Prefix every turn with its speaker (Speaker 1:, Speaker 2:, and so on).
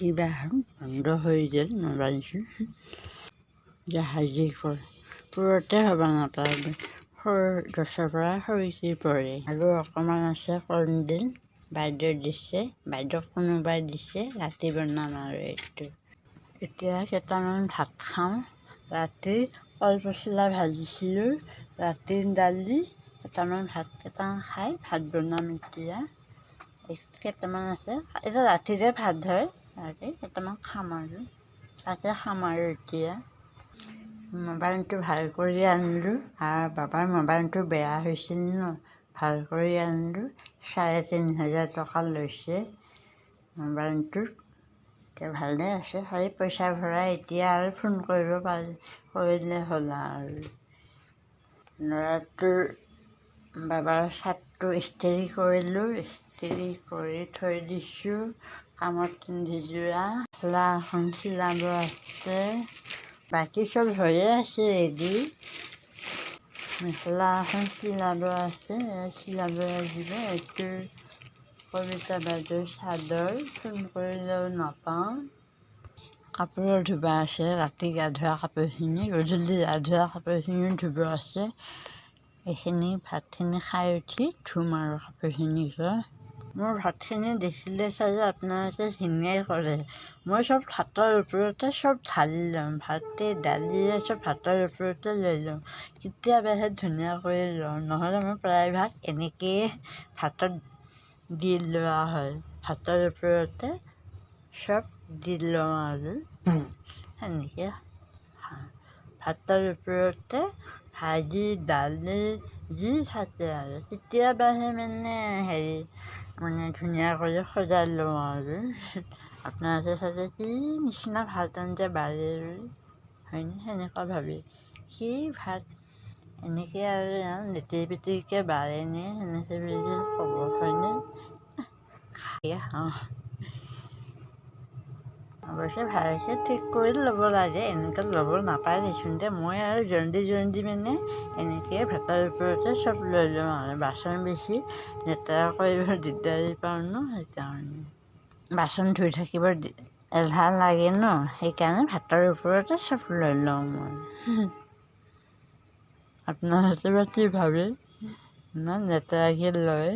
Speaker 1: কিবা বন্ধ হৈ গ'ল মোবাইলটো। জাহাজী কল পুৰতে হ'ব নাপায়, সৰু গছৰ পৰা সৰি পৰে। আৰু অকণমান আছে কলডিল, বাইদেউ দিছে, বাইদেউক কোনোবাই দিছে, ৰাতি বনাম আৰু এইটো। এতিয়া কেইটামান ভাত খাওঁ। ৰাতি কল পচলা ভাজিছিলোঁ, ৰাতিৰ দালি, কেইটামান ভাত কেইটামান খাই ভাত বনাম এতিয়া। কেইটামান আছে, এতিয়া ৰাতিৰে ভাত হয়, ৰাতি কেইটামান খাম আৰু তাকে খাম আৰু এতিয়া। মোবাইলটো ভাল কৰি আনিলোঁ। আৰু বাবাৰ মোবাইলটো বেয়া হৈছিল ন, ভাল কৰি আনিলোঁ। 3500 টকা লৈছে মোবাইলটোত। এতিয়া ভালে আছে, খালি পইচা ভৰাই এতিয়া আৰু ফোন কৰিব পাৰি, কৰিলে হ'ল আৰু। ল'ৰাটোৰ বাবাৰ চাৰ্টটো ইস্ত্ৰি কৰিলোঁ, ইস্ত্ৰি কৰি থৈ দিছোঁ। কামত পিন্ধি যোৱা মেখেলা এখন চিলাব আছে, বাকী চব হৈয়ে আছে ৰেডি। মেখেলা এখন চিলাব আছে, চিলাব লাগিব। এইটো কবিতা বাইদেউৰ চাদৰ, ফোন কৰিলেও নাপাওঁ। কাপোৰো ধুব আছে, ৰাতি গা ধোৱা কাপোৰখিনি, গধূলি গা ধোৱা কাপোৰখিনিও ধুব আছে। এইখিনি ভাতখিনি খাই উঠি ধুম আৰু কাপোৰখিনি। মোৰ ভাতখিনি দেখিলে চাগে আপোনালোকে ঘিণেই কৰে। মই চব ভাতৰ ওপৰতে চব ঢালি লওঁ, ভাতে দালিয়ে চব ভাতৰ ওপৰতে লৈ লওঁ। কেতিয়াবাহে ধুনীয়া কৰি লওঁ, নহ'লে মই প্ৰায়ভাগ এনেকৈয়ে ভাতত দি লোৱা হয়। ভাতৰ ওপৰতে চব দি লওঁ আৰু সেনেকৈ খাওঁ। ভাতৰ ওপৰতে ভাজি দালি যি থাকে আৰু, কেতিয়াবাহে মানে হেৰি মানে ধুনীয়া কৰি সজাই লওঁ আৰু। আপোনালোকে চাগে কি নিচিনা ভাত আঞ্জা বাঢ়ে হয়নে সেনেকুৱা ভাবে, কি ভাত এনেকৈ আৰু লেতেৰি পেতেৰিকৈ বাঢ়েনে সেনেকৈ বুলি ক'ব, হয়নে? খাওঁ অৱশ্যে ভালকৈ ঠিক কৰি ল'ব লাগে, এনেকৈ ল'ব নাপায় দেচোন। মই আৰু জলদি জলদি মানে এনেকৈয়ে ভাতৰ ওপৰতে চব লৈ লওঁ আৰু। বাচন বেছি লেতেৰা কৰিব দিগদাৰী পাওঁ ন, সেইকাৰণে বাচন ধুই থাকিব এলাহ লাগে ন, সেইকাৰণে ভাতৰ ওপৰতে চব লৈ লওঁ মই। আপোনালোকে বা কি ভাবে, ইমান লেতেৰাকৈ লয়।